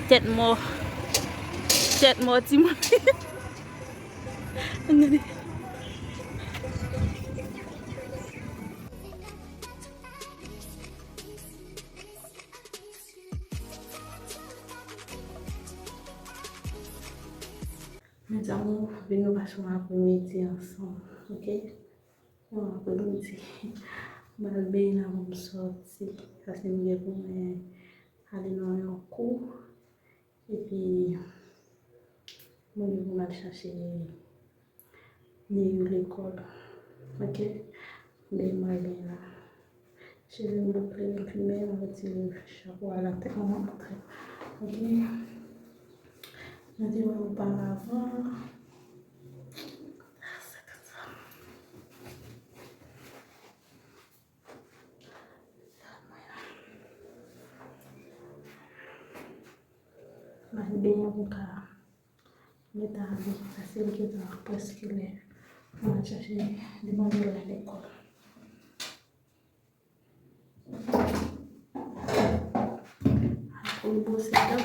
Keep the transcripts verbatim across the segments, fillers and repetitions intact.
Tèt mò. Tèt mò timoun. Ann gade. Mes amours, vin nou pase yon apremidi ansanm, ok? Yon apremidi. M al benyen la pou m sòti, paske m gen pou mwen ale nan yon kou. Epi, mwen gen pou m al chache Neyou lekòl. Ok? Men mwen gen la. Cheve m boukle, m plimen, m retire chapo a la tèt mwen, mwen montre. Ok? Mwen te wè oparavan. Se tout sa. M al benyen pou m ka mete ale, paske l gentan prèske lè. Mwen al chache demwazèl la lekòl. Al pou l bwose dan.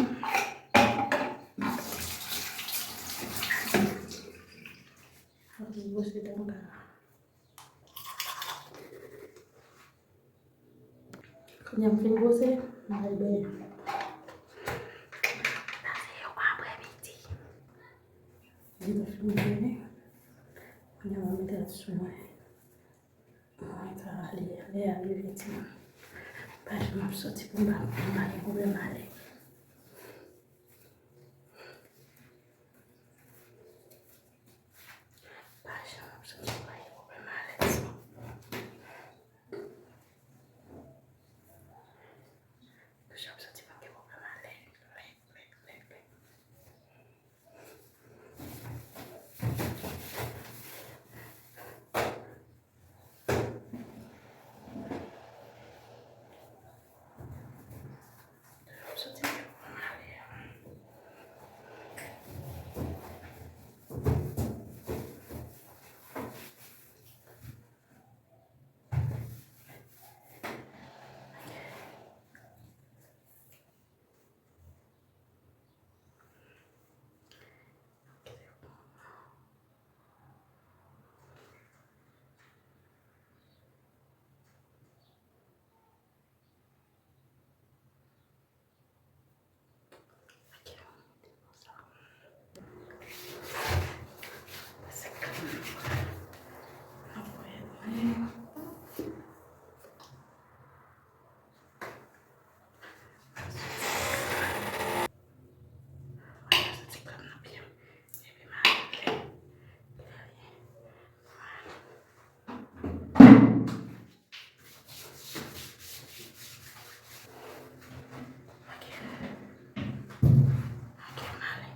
Al pou l bwose dan la. Kounye a m fin bwose, m al benyen. Sa se yon apremidi. Li te fin benyen. Kounye a m mete l sou mwen. Mwen ka ale, lè a rive timoun. Pa janm ap soti pou m pa, pou m pa gen pwoblèm ale. Pa janm ap soti pou m pa gen pwoblèm ale. Pa janm ap soti pou m gen pwoblèm ale.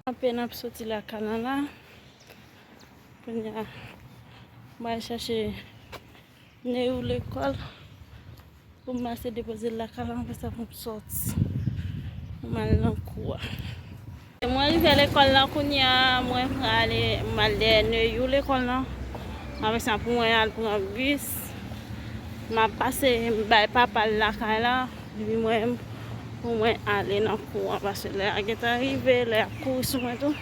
Apèn ap soti lakay lan la. Kounye a, m al chache Neyou lekòl. Pou m pase depoze l lakay la, apre sa pou m sòti. Pou m al nan kou a. Mwen rive lekòl la kounye a, mwen prale, m al dèyè Neyou lekòl la. Apre sa pou mwen al pran bis. M ap pase, m bay papa l lakay la. Epi mwen, pou mwen ale nan kou a, paske lè a gentan rive, lè ap kouri sou mwen tou.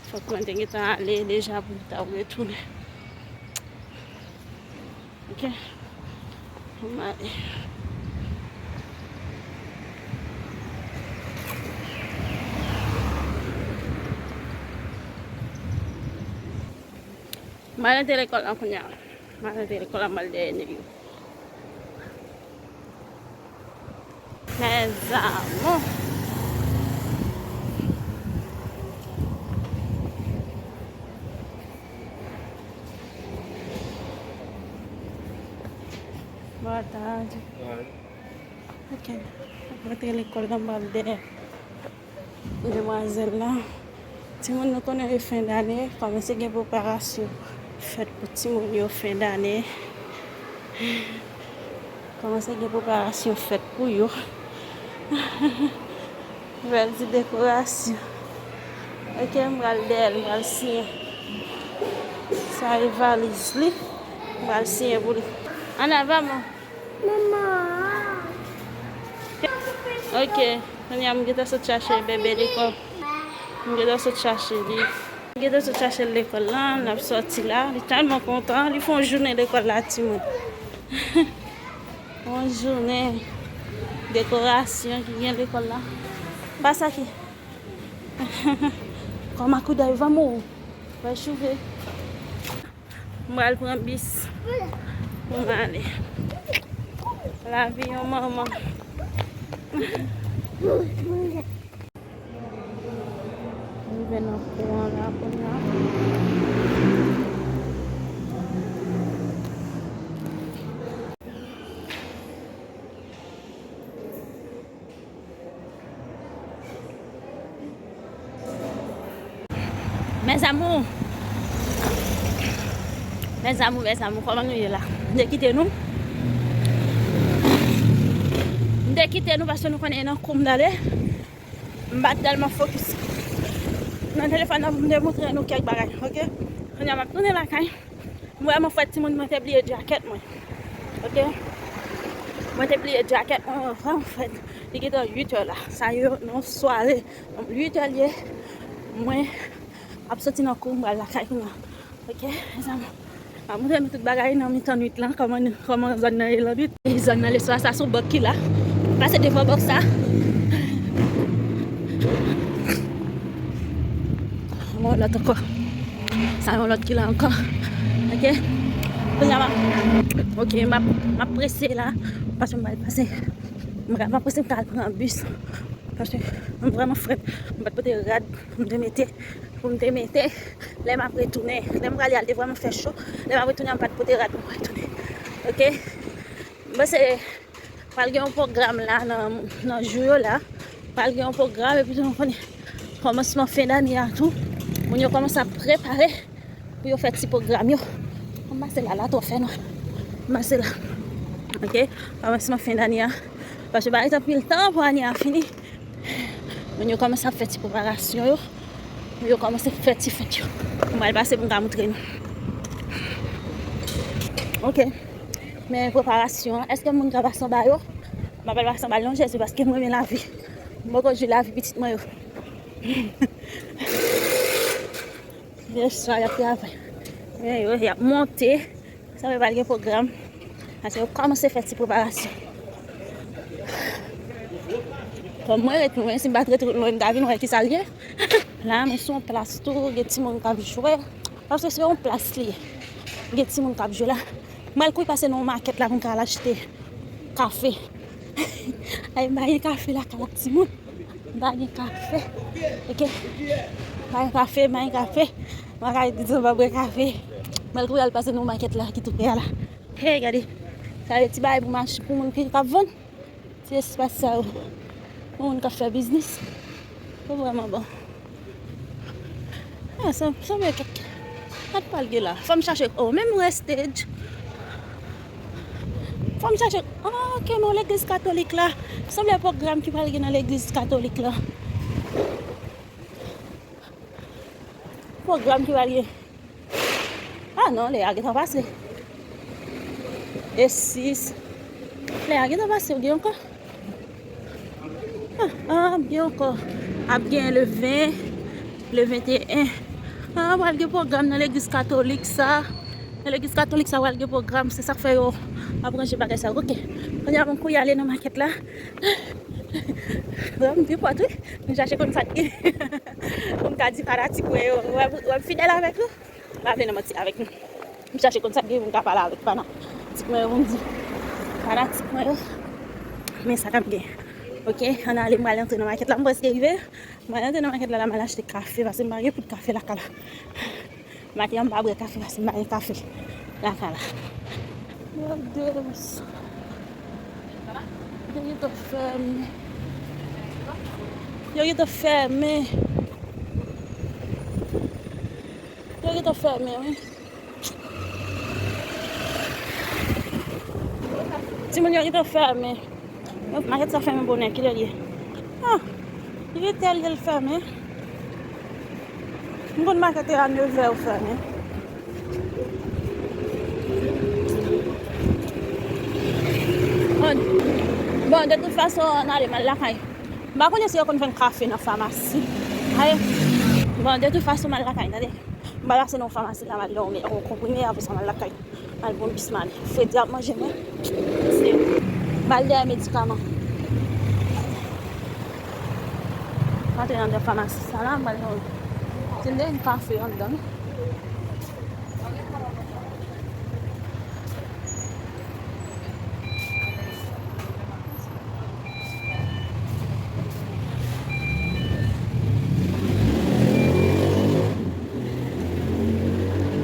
Fòk mwen te gentan ale deja pou m ta retounen. Ok. Ann ale. M al antre lekòl la kounye a. M al antre lekòl la, m al dèyè nèg yo. Mes amours. Boa tarde. Boa tarde. Ok. Mwen te lekòl nan m al dèyè demwazèl la. Timoun nou konnen e fen dane, kòmanse gen preparasyon fèt pou timoun yo fen dane. Kòmanse gen preparasyon fèt pou yo. Bèl ti dekorasyon. Ok, m pral dèyè l, m pral siyen. Sa e valiz li. M pral siyen pou li. Ann al, vamos. Maman. Ok. Kounye a m gentan sot chache bebe lekòl. M gentan sot chache li. M gentan sot chache l lekòl la, l ap sòti la. Li tèlman kontan, li fè yon jounen lekòl la, timoun. Yon jounen dekorasyon ki gen lekòl la. Pase ki. Kòman koudèy vamo. Wè chouve. M pral pran bis pou m ale. Lavi yon manman. Rive nan kou an la kounye a. Mes amours, mes amours, mes amours, kòman nou ye la? M te kite nou. M te kite nou paske nou konnen e nan kou m t ale. M pa t tèlman fokis nan telefòn nan pou m te montre nou kèk bagay, oke? Kounye a m ap tounen lakay. M vrèman frèt, timoun, mwen te bliye djakèt mwen. Oke? Mwen te bliye djakèt mwen, mwen vrèman frèt. Li gentan uit è la. Sa yo, nan sware. Uit è l ye. Mwen ap soti nan kou, m pral lakay kounye a. Oke, mezanmi. M ap montre nou tout bagay nan mitan nwit lan, kòman, kòman zòn nan ye lannwit. E zòn nan leswa sa, se yon bòk ki la. Pase devan bòk sa. Yon lòt ankò. Sa yon lòt ki la ankò. Oke. Kounye a m ap, oke, m ap, m ap prese la. Paske m pral pase. M pral, m ap prese, m pral pran bis. Paske m vrèman frèt. M pa t pote rad pou m te mete. Pou m te mete. Lè m ap retounen. Lè m prale a, li te vrèman fè cho. Lè m ap retounen, m pa t pote rad pou m retounen. Oke? M panse pral gen yon pwogram la nan, nan jou yo la. Pral gen yon pwogram, epi tou nou konnen kòmansman fen dane a tou. Moun yo kòmanse ap prepare pou yo fè ti pwogram yo. M pase la, la twò fè nwa. M pase la. Oke? Kòmansman fen dane a. Paske pa ret anpil tan pou ane a fini. Moun yo kòmanse ap fè ti preparasyon yo. Moun yo kòmanse fè ti fèt yo. M pral pase pou m ka montre nou. Oke. Men preparasyon an, èske moun ka pase anba yo? M ap pase anba l non, Jezi, paske m renmen lavi. M poko jwi lavi pitit mwen yo. Yès, sa y ap travay. Men yo, y ap monte. Sanble pral gen pwogram. Paske yo kòmanse fè ti preparasyon. Kòm mwen ret lwen, si m pa t ret lwen, m ta vin wè kisa l ye. La, men sou yon plas tou, gen timoun k ap jwe. Paske se yon plas li ye. Gen timoun k ap jwe la. M pral kouri pase nan yon makèt la pou m ka al achte kafe. Ay, m pa gen kafe lakay la, timoun. M pa gen kafe. Oke. M pa gen kafe, m pa gen kafe. M pa ka di m pa bwè kafe. M pral kouri al pase nan makèt la ki tou prè a la. Hey, gade. Sa yo ti bagay pou mache, pou moun ki k ap vann. Ti espas sa yo. Pou moun k ap fè biznis. Yo vrèman bon. Ah, sa, sanble kèk, sa k pral gen la. Fò m chache, oh, menm restage. Fò m chache, ah, ok, non, legliz katolik la. Sanble pwogram ki pral gen nan legliz katolik la. Pwogram ki pral gen. Ah, non, lè a gentan pase. E sis. Lè a gentan pase, ou gen ankò? Ah, ah, gen ankò. Ap gen le ven, le venteyen. Ah, pral gen pwogram nan legliz katolik sa. Nan legliz katolik sa, pral gen pwogram. Se sa k fè yo ap ranje bagay sa. Ok. Kounye a, bon, kou y ale nan makèt la. Bon, m pi pòt, wi. M chache konn sa k gen. Pou m ka di fanatik mwen yo. W ap, w ap fidèl avèk nou. Pa vle nan manti avèk nou. M chache konn sa k gen pou m ka pale avèk fanatik mwen yo, pou m di fanatik mwen yo. Men sa k ap gen. Ok, ann ale, m pral antre nan makèt la, m prèske rive. M pral antre nan makèt la, la m al achte kafe, paske m pa gen poud kafe lakay la. Maten an, m pa bwè kafe, paske m pa gen kafe lakay la. Yo gentan fèmen. Yo gentan fèmen. Yo gentan fèmen, wi. Timoun yo gentan fèmen. Makèt sa fèmen bonè, kilè l ye? Ah, li gentan lè l fèmen. M konn makèt a nevè yo fèmen. Bon, bon, de tout fason, ann ale, m al lakay. M pa konnen si yo konn vann kafe nan famasi. Aye. Bon, de tout fason, m al lakay, tande. M pral pase nan yon famasi la, m al dòmi, yon konprime, apre sa, m al lakay. M al pran bis, m ale. Fredi ap manje mwen. Se, m al dèyè medikaman. M antre anndan famasi sa la, m al nan, tande, yon kafe anndan.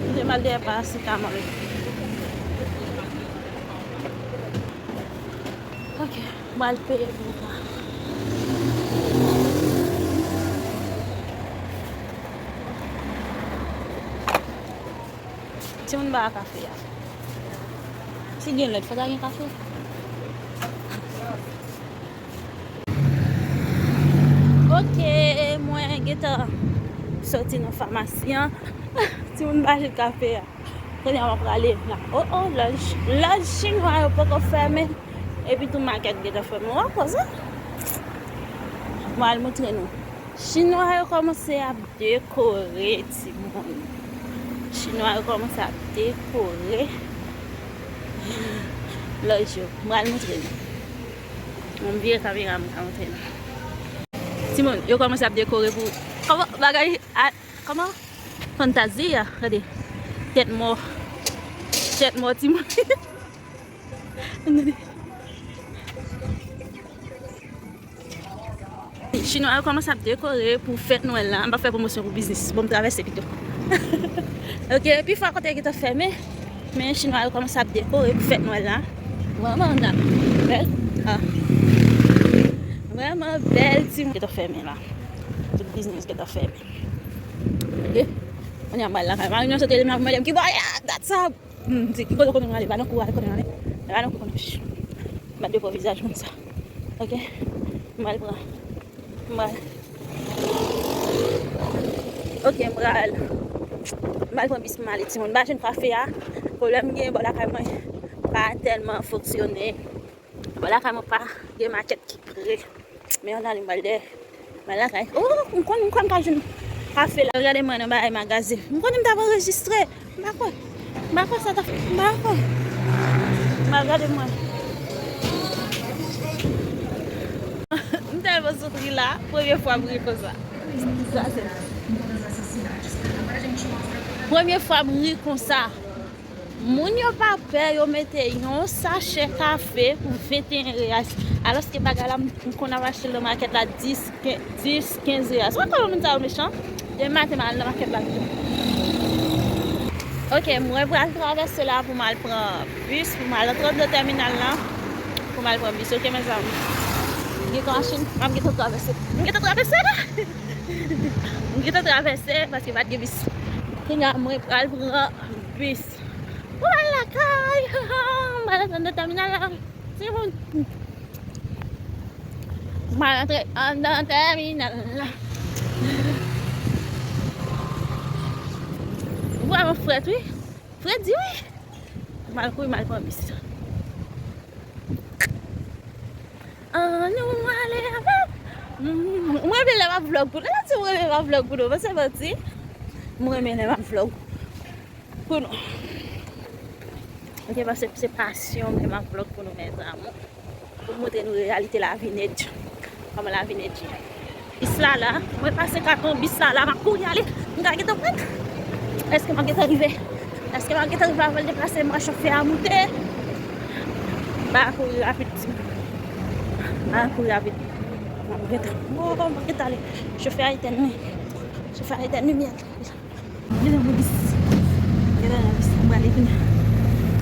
Li te mal dèyè parasetamòl. Ok, m al peye pou sa. Timoun ba kafe a. Si gen lèt, fò ta gen kafe. Ok, mwen gentan soti nan famasi an. Timoun ba jis kafe a. Kounye a m ap prale la. Oh, oh, lòj, lòj chinwa yo poko fèmen. Epi tou makèt gentan fèmen. W ap wè sa? Mwen al montre nou. Chinwa yo kòmanse ap dekore, timoun. Chinwa yo kòmanse ap dekore lòj yo. Mwen al montre nou. Mwen vire kamera, mwen ka montre nou. Timoun, yo kòmanse ap dekore pou, kòman bagay a, kòman? Fantazya, gade. Tèt mò. Tèt mò, timoun. Gade. Chinwa yo kòmanse ap dekore pou fèt Nwèl la. M pa fè pwomosyon pou biznis. Bon, m travèse pito. Ok, pifò kote yo gentan fèmen. Men chinwa yo kòmanse ap dekore pou fèt Nwèl la. Vrèman, gade. Bèl. Ah. Vrèman bèl, timoun. Gentan fèmen la. Tout biznis gentan fèmen. Ok. Kounye a m al lakay. Mari m nan sot rele m la pou mande m ki bò y ap, dat sa. Hmm, di, ki kote konnen w ale? Pa nan kou, ale konnen w ale. Pa nan kou konnen. M ap dekò vizaj moun sa. Ok. M al pran. M al. Ok, m pral. M al pran bis pou m ale, timoun. M pa jwenn kafe a. Pwoblèm gen bò lakay mwen pa tèlman fonksyone. Bò lakay mwen pa gen makèt ki pre. Men ann ale m pral dèyè. M pral lakay. Oh, m konn, m konn pa jwenn kafe la. Gade mwen nan bagay magazen. M konnen m t ap anrejistre. M pa kwè. M pa kwè sa t ap, m pa kwè. M pral gade mwen. M tèlman soufri la. Premye fwa m ri konsa. Sa se. Premye fwa m ri konsa. Moun yo pa pè, yo mete yon sachè kafe pou venteyen reyal. Alòske bagay la, m, m konn ap achte l nan makèt la dis, ken-, dis, kenz reyal. Se pa kòman moun sa yo mechan? Demen maten, m al nan makèt la pito. Ok, mwen pral travèse la pou m al pran bis, pou m al antre anndan tèminal la, pou m al pran bis. Ok, mezanmi. M gen machin, m ap gentan travèse. M gentan travèse la! M gentan travèse paske pa t gen bis. Kounye a, mwen pral pran bis. Mwen al lakay. Mwen al antre nan tèminal la. Timoun. Mwen al antre anndan tèminal la. Vrèman frèt, wi. Frèt di, wi. Mwen al kouri, mwen al pran bis. Ann nou ale avè m. M, m renmen lè m ap vlog pou nou. Lè m di m renmen lè m ap vlog pou nou, pa se manti. M renmen lè m ap vlog pou nou. Ok, paske se pasyon m lè m ap vlog pou nou, mes amours. Pou m montre nou reyalite lavi nèt. Kòman lavi nèt ye. Bis la la, mwen pase katon bis la la, m ap kouri ale. M ka gentan pran. Èske m ap gentan rive? Èske m ap gentan rive avan l deplase? M wè chofè a moute. M pa kouri rapid, timoun. M pa kouri rapid. M ap gentan. Oh, m ap gentan ale. Chofè a etèn li. Chofè a etèn limyè. Gentan pran bis. Gentan pran bis. M prale kounye a.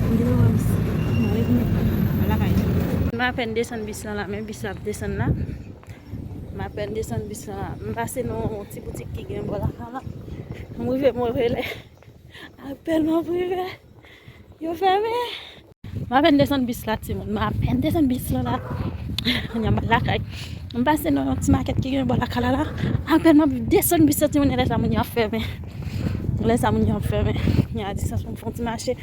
M gentan pran bis. M prale kounye a. M lakay. M apèn desann bis lan la, men bis la ap desann la. M apèn desann bis lan la. M pase nan yon ti boutik ki gen bò lakay la. M rive, m rive lè. Apèn m ap rive. Yo fèmen. M apèn desann bis la, timoun. M apèn desann bis la, la. Kounye a m al lakay. M pase nan yon ti makèt ki gen bò lakay la, la. Apèn m ap desann bis la, timoun, e lè sa moun yo ap fèmen. Lè sa moun yo ap fèmen. Kounye a distans pou m fè yon ti mache,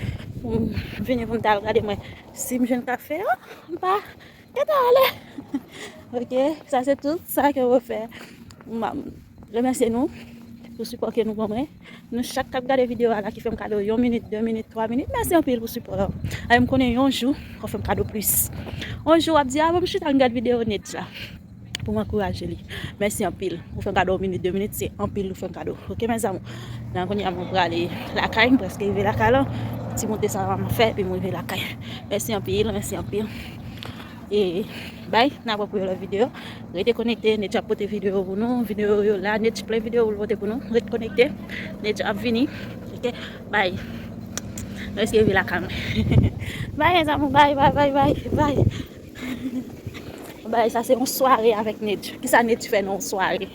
pou m vini pou m ta al gade mwen si m jwenn kafe a. M pa Kèt ale. Ok, sa se tout sa ke mwen fè. M ap remèsye nou pou sipò ke nou ban mwen. Nou chak k ap gade videyo a la ki fè m kado yon minit, de minit, twa minit, mèsi anpil pou sipò yo. Ay, m konnen yon jou w ap fè m kado plis. Yon jou w ap di, a, bon, m chita m gad videyo Nedj la pou m ankouraje li. Mèsi anpil. Ou fè m kado yon minit, de minit, se anpil ou fè m kado. Ok, mèzanmi. Nan kounye a, mwen prale lakay, m prèske rive lakay la. Ti moute sa m fè, epi mwen rive lakay. Mèsi anpil, mèsi anpil. E bay, n ap wè pou yon lòt videyo. Rete konekte, Nedj ap pote videyo pou nou. Videyo yo la, Nedj plen videyo pou l pote pou nou. Rete konekte, Nedj ap vini. Ok, bay. Nou eske rive lakay mwen. Bay, mèzanmi, bay, bay, bay, bay, bay. Bay, sa se yon sware avèk Nedj. Kisa Nedj fè nan yon sware?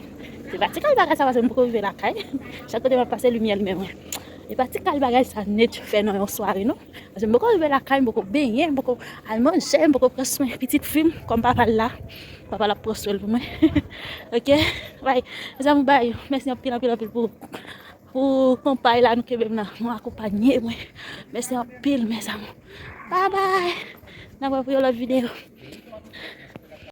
Se pa ti kal bagay sa, paske m poko rive lakay. Chak kote m ap pase, limyè limen mwen. E pa ti kal bagay sa Nedj fè nan yon sware, non. Paske m poko rive lakay, m poko benyen, m poko al manje, m poko pran swen pitit fi m, kòm papa l la. Papa l ap pran swen l pou mwen. Ok? Bay, mèzanmi, bay. Mèsi anpil, anpil, anpil pou, pou konpay la nou kenbe m nan. Nou akonpanye mwen. Mèsi anpil, mèzanmi. Bye bye. N ap wè pou yon lòt videyo.